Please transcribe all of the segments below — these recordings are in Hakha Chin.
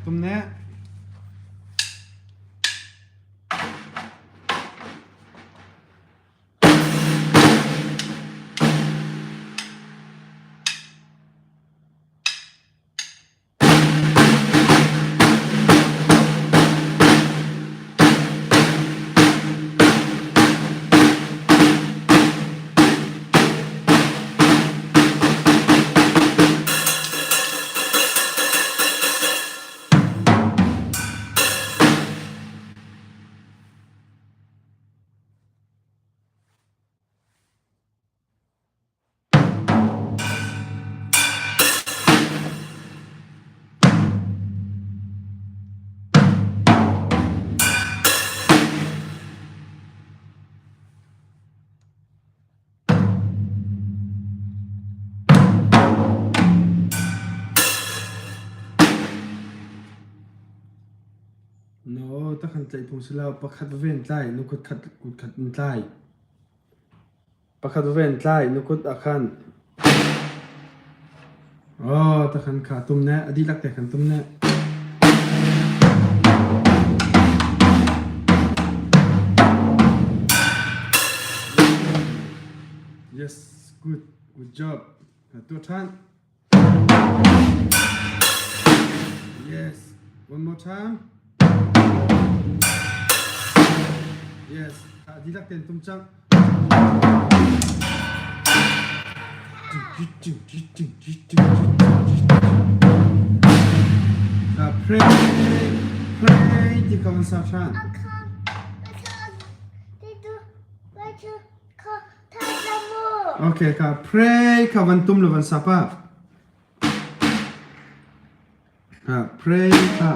Tum ne. No, takhan tlaih phung si lo. Pakhat va ven tlai, nu kut khat kut khat in tlai. Pakhat va ven tlai, nu kut ah khan. Oh, takhan kha tum ne, a dihlak te khan tum ne. Yes, good, good job. Tuah ṭhan. Yes, one more time. Yes, dihlak tein tum cang. Pray, pray ti kha van sa ṭhan. Okay, ka pray kha van tum le van sap ah. Ha, pray kha.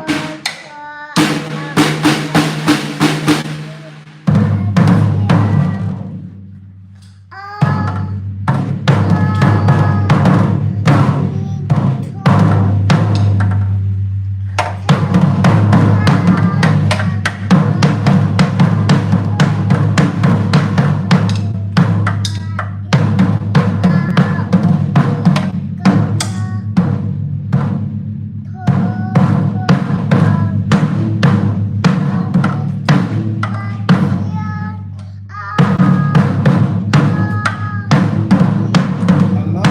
Hello.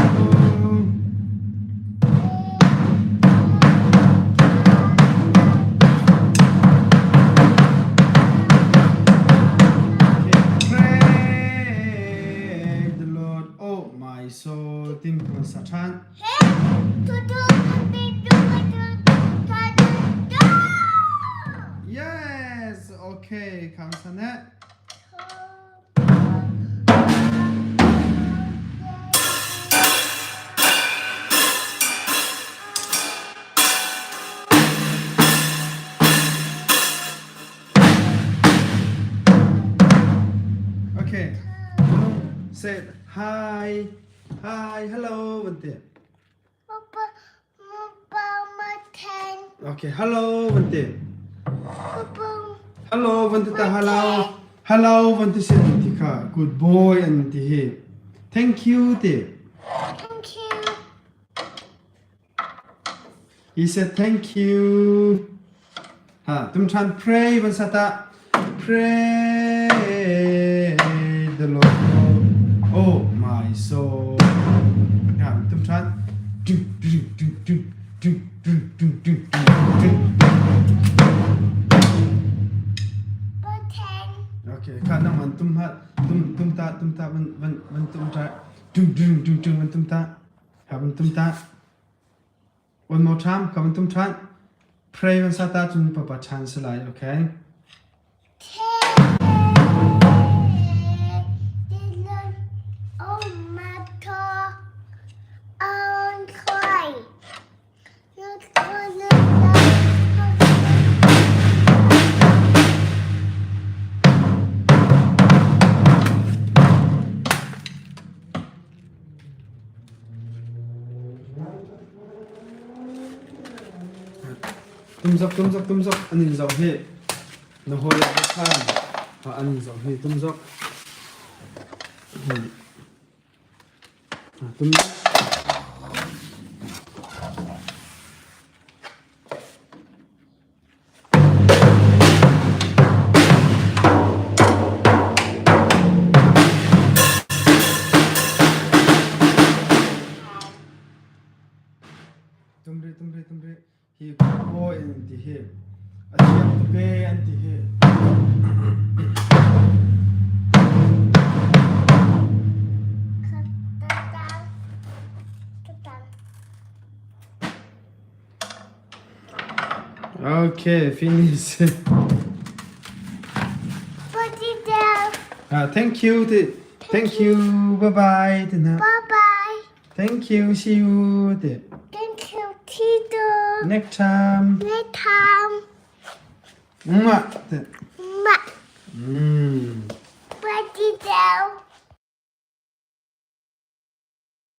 Pray the Lord, oh my soul, tim kan sa ṭhan. Yes, okay, khang sana. Okay. Say hi, hi, hello, van ti. Okay, hello van ti. Hello van ti ta hello. Hello van ti sin ti kha good boy an ti hi. Thank you ti. Thank you. He said thank you. Ha, tum than pray van sata. Pray the Lord. Oh my soul. Ha, tum than. Du du du du du du du du du du. Button. Okay, kha nang man tum ha tum tum ta tum ta van van van tum ta du du du du van tum ta. Ka van tum ta. One more time, ka van tum ṭhan. Pray van sa ta cun papa chan si lai, okay? Tum zok, tum zok, tum zok, an in zoh hi. Na hawi ah khan an in zoh hi tum zok. Tum zok. Tum rih, tum rih, tum rih. Hi kawi an ti hi. A thiam tuk ee an ti hi. Okay, finish. Put it down. Ah, thank you. Thank you. Bye bye. Bye bye. Thank you. See you. Thank you. See you. Next time. Next time. Mwah. Mwah. Mm. Put it down.